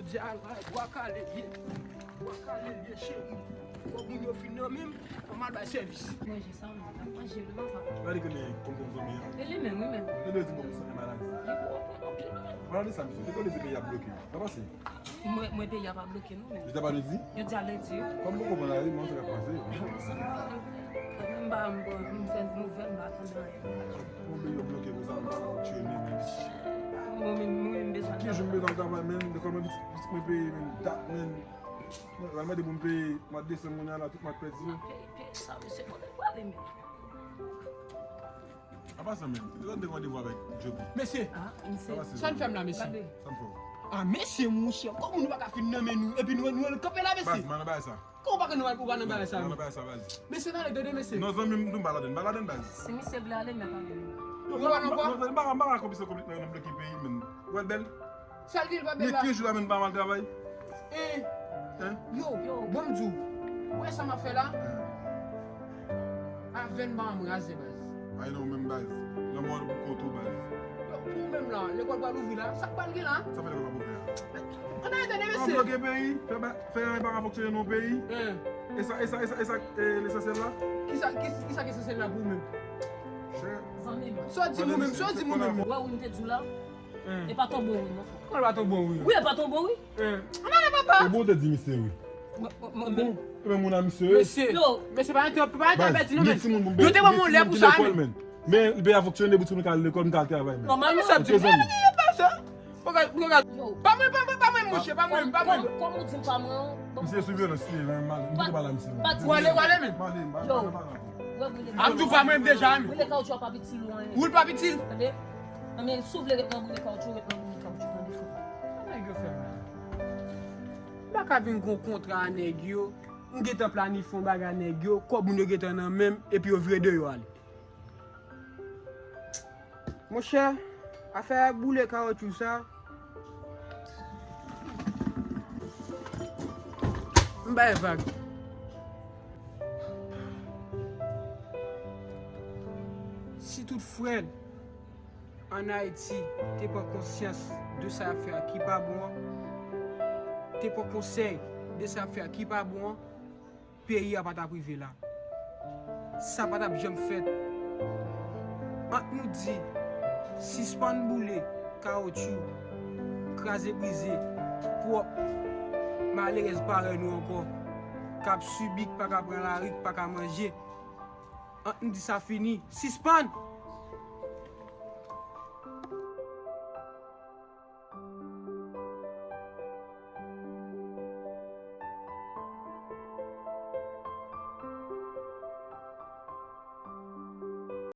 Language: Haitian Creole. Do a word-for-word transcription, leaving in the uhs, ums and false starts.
Bwa kale l ye. Bwa kale l ye, cheri. Fòk moun yo fin nan men m, fò m al bay sèvis. Manje sa, mwen, manje l, papa. Gade ke men konprann zanmi an. E li menm, wi, menm. Li dwe di bon, misye maladi. Li bon, anpil, wi, menm. Maladi sa, misye. Li konnen se peyi a bloke. Sa pase? Mwen, mwen peyi a pa bloke, non, menm. Yo ta pa nou di? Yo di a lendi, wi. Kòm poko konn ale, mwen, sa ka pase. Mwen pa, mwen pa, mwen fè nouvèl, mwen pa tande anyen. Mwen peyi yo bloke konsa, mwen pa fonksyone, men. Mwen menm, mwen menm bezwen. Ki jou m bezwen travay, men? Lekòl mwen pitit, pitit mwen peye, men. Dat, men. Mwen mande pou m peye mwa desanm, kounye a la, tout mwa pèdi yo. Peye, peye sa, mesye, kote l prale, men? Apa sa, men? Ou te rann randevou avèk Joby. Mesye, sa n fè m la, mesye? Sa n fè w? A, mesye, monchè, kòman nou pa ka fin nan men nou, epi nou, nou kanpe la, mesye? Baz, mwen nan bagay sa. Kòman ou pa ka nan, ou pa nan bagay sa, men? Mwen nan bagay sa, baz. Mesye, nan ale, tande, mesye. Non, zanmi m, nou pa ladann, pa ladann, baz. Si misye vle ale, men pa vle. Ou pa nan kwa? Non, non, non, m pa, m pa ka konplis nan konplis nan bloke peyi, men. Ou wè l bèl? Sa l gen, l pa bèl la. Gen kenz jou la, men, m pa al travay. Hein? Hein? Yo, yo, ban m di w. Ou wè sa m ap fè la? Hein. Avè n pa anbraze, baz. Ay non, menm baz. Lanmò pou kote w, baz. Yo, pou ou menm la, lekòl pral ouvri la. Sa k pral gen la? Sa fè lekòl pral ouvri la? Ann ale tande, mesye. An bloke peyi, fè ba-, fè anyen pa ka fonksyone nan peyi. Hein. E sa, e sa, e sa, e sa, e lesansyèl la? Kisa, kis-, kisa ki esansyèl la pou ou menm? Chè. Zanmi m. Sa w di m ou menm, sa w di m ou menm? Ou wè wi m te di w la? Hein. E pa tonbo wi, non, frè. Kòman e pa tonbo wi? Wi, e pa tonbo wi. Hein. Ann ale, papa. E bon, ou te di misye wi. Mwen, mwen, mwen menm. Bon, e men moun a misye wi. Mesye, yo, mesye, pa entè-, pa entèpèdi non, men. Baz, gen timoun pou m peye, gen timoun pou m lekòl, men. Men, li peye a fonksyone pou timoun ka al lekòl, m ka al travay, men. Nòmalman. Sa di, ok, zanmi. Pa mwen, pa mwen, pa mwen, monchè, pa mwen, pa mwen. Kòm ou di m pa mwen, bon. Misye sou vyolans li ye, men, mal, m kite pale a misye. Ou ale, ou ale, men. M ale, m pa, m pa, m pa. Ap di w pa mwen deja, men. Brule kawotchou a pa piti lwen. Woul pa piti. Tande? Anben, si w vle ret nan brule kawotchou, ret nan brule kawotchou, tande frè. Sa nèg yo fè m la? M pa ka vin gon kontra a nèg yo, m gentan planifye yon bagay a nèg yo, kòb moun yo gentan nan men m, epi yo vire deyò ale. Monchè, afè boule kawotchou sa, m bay vag. Si tout frè n ann Ayiti te pran konsyans de sa y ap fè a ki pa bon an, te pran konsèy de sa y ap fè a ki pa bon an, peyi a pa t ap rive la. Sa pa t ap janm fèt. Ant nou di, sispann boule kawotchou, kraze brize, pwòp malerèz parèy nou ankò, k ap sibi, k pa ka pran lari, k pa ka manje. Ant nou di sa fini. Sispann!